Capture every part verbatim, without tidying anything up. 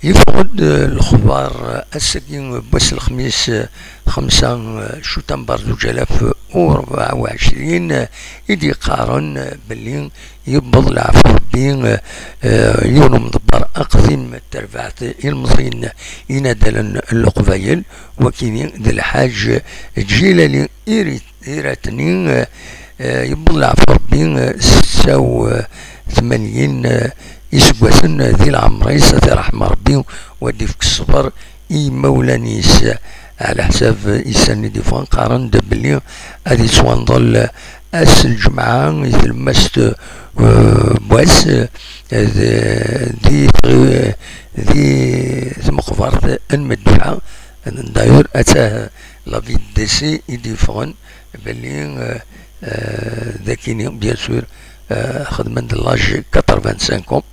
Yeffeɣ-d lexbar ass-agi n wass n lexmis, xemsa, cutamber zuǧ alaf u rebɛa u ɛecrin, i d-yeqqaren belli yewweḍ leɛfu Rebbi, eh, yiwen umḍebber aqdim n terbaɛt ilmeẓyen inadalen n Leqbayel, wakini d Lḥaǧ Ǧilali Iri-, Iratni, eh, eh, yewweḍ leɛfu Rebbi, eh, setta u tmanyin, eh, iseggasen, eh, di leɛmer-is, ad t-iṛḥem Rebbi, u ad d-ifk ṣṣber i yimawlan-is. Ɛla ḥsab isan i d-yeffɣen, qqaren-d belli ad yettwanḍel ass n lǧemɛa i tlemmast, eh, n wass, eh, d-, di tɣi-, di tmeqbert n Medduḥa. D'ailleurs, atta la vie de décès i d-yeffɣen belli, eh, eh, d akini, bien sûr, eh, xedmen-d l'âge quatre-vingt-cinq ans.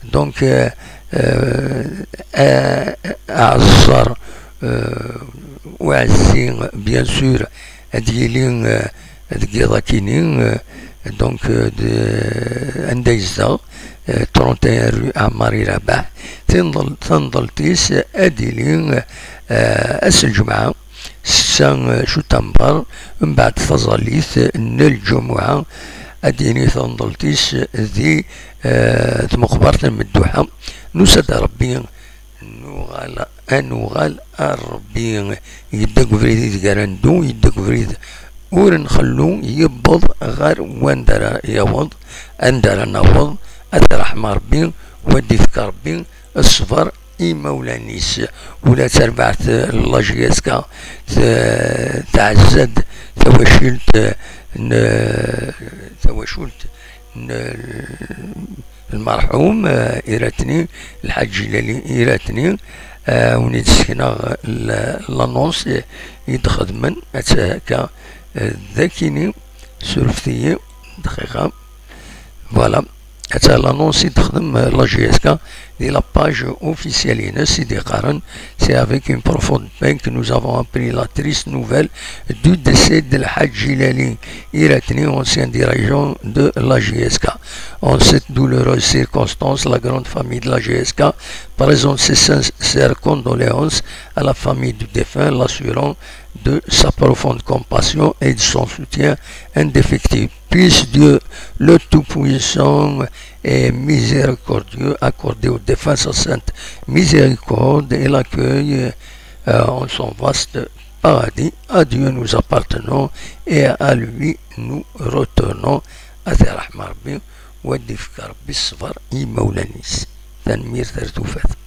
Donc, eh, eh, eh, aɛeẓẓer, eh, uɛezzi, bien sûr, ad yili, eh, deg yiḍ akini, eh, donc, eh, de, anda yezdeɣ, eh, trente et un rue Ɛmari Rabaḥ. Tinḍel-, tanḍelt-is ad d-tili, eh, ass n lǧemɛa, setta, eh, cutamber, mbeɛd taẓallit n lǧumuɛa, ad d-yini tanḍelt-is di, eh, tmeqbert n Medduḥa. Nusa-d Rebbi, nuɣal, ad nuɣal ar Rebbi. Yedda deg ubrid ideg ara neddu, yedda deg ubrid ur nxellu, yewweḍ ɣer wanda ara yaweḍ, anda ara naweḍ, ad t-iṛḥem Rebbi, u ad d-ifk Rebbi ṣṣber i imawlan-is. Ula d tarbaɛt n la J S K t-, tɛezza-d tawacult n, tawacult n lmerḥum, eh, Iratni, Lḥaǧ Ǧilali Iratni, eh, win i d-ssekneɣ l-, l'annonce i d-xedmen, atta akka, eh, d akini, surfet-iyi dqiqa. Voilà. Atta l'annonce i d-texdem, eh, la J S K di la page officielle-ines i d-yeqqaren: C'est avec une profonde peine que nous avons appris la triste nouvelle du décès de Lhadj Jilali Iratni, ancien dirigeant de la J S K. En cette douloureuse circonstance, la grande famille de la J S K présente ses sincères condoléances à la famille du défunt, l'assurant de sa profonde compassion et de son soutien indéfectible. Puisse Dieu, le Tout-Puissant et Miséricordieux, accorder au défunt sa sainte miséricorde et l'accueil, euh, en son vaste paradis. À Dieu nous appartenons et à lui nous retournons. Ad t-iṛḥem Rebbi, u ad d-ifk Rebbi ṣṣber i yimawlan-is. Tanemmirt ar tufat.